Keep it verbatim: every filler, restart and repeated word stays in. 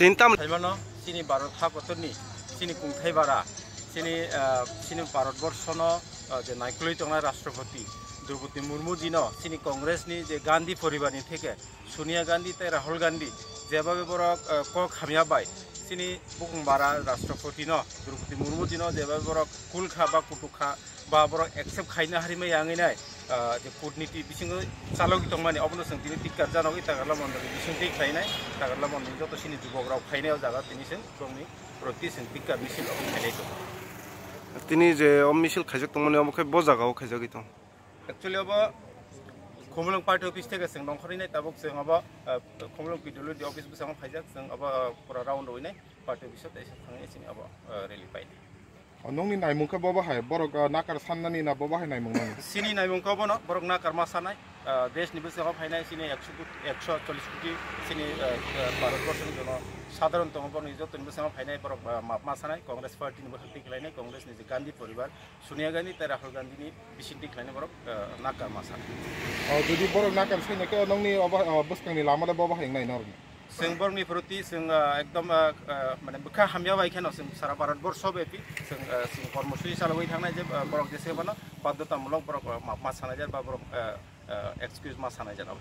Intam khaimano chini Bharat hakotorni chini kungthai bara chini, ah, chini Bharat borshono, ah, je naikolwi tongnai Rashtrapati Droupadi Murmu jino chini Congress ni je Gandhi poribar ni theke Sonia Gandhi tei Rahul Gandhi jebabe borok, ah, kok hamya bai chini bukung bara Rashtrapati no Droupadi Murmu jino jebabe borok kulkha ba kutukha ba borok accept khaina harimai yangwi nai, ah, je kutniti bisingo chalogwi tongmani, obono chwng tini tikka janogwi Takarla mondoli bisingtwi khlainai, Takarla mondoli joto chini jubok rok phainai o jaga tini chwng borokni proti chwng tikka misil obo khainai tongo. Tini je o misil khaijak tongmani omo khe bo jaga o khaijagwi tong. Actually obo Khumulwng party office theke chwng nongkhorwi nai tabuk chwng obo, ah, Khumulwng P W D office bwskango khaijak chwng obo, ah, pura round rwi nai party office o teisa thangwi chini obo, ah, rally painai. O, nongni naimung khe bo bahai, borok, ah, nakar sannani na bo bahai naimung nang? Chini naimung khe bono, borok nakar ma sanai, ah, desh ni bwskango phainai chini ekso koti, ekso chollish koti chini, ah, ah, Bharat borsho ni jono sadharon tongo, borok ni joto ni bwskango phainai borok, ah, map ma sanai, Congress party ni bwkhak twi khlainai, Congress ni je Gandhi poribar, Sonia Gandhi tei Rahul Gandhi ni bisingtwi khlainai borok, ah, nakar ma sanai. O, jodi borok nakar sai khe nongni obo, ah, bwskang ni lama da bo bahai nai norni? Chwng borokni proti chwng, ah, ekdom, ah, ah, mane bwkha hamya bai kheno chwng sara Bharat borsho bepi chwng, ah, chwng kormosuchi chalogwi thangnai je, ah, borok jese phano badhyotamulok borok, ah, ma, ma sanai jar ba borok, ah, ah, excuse ma sanai jar abo.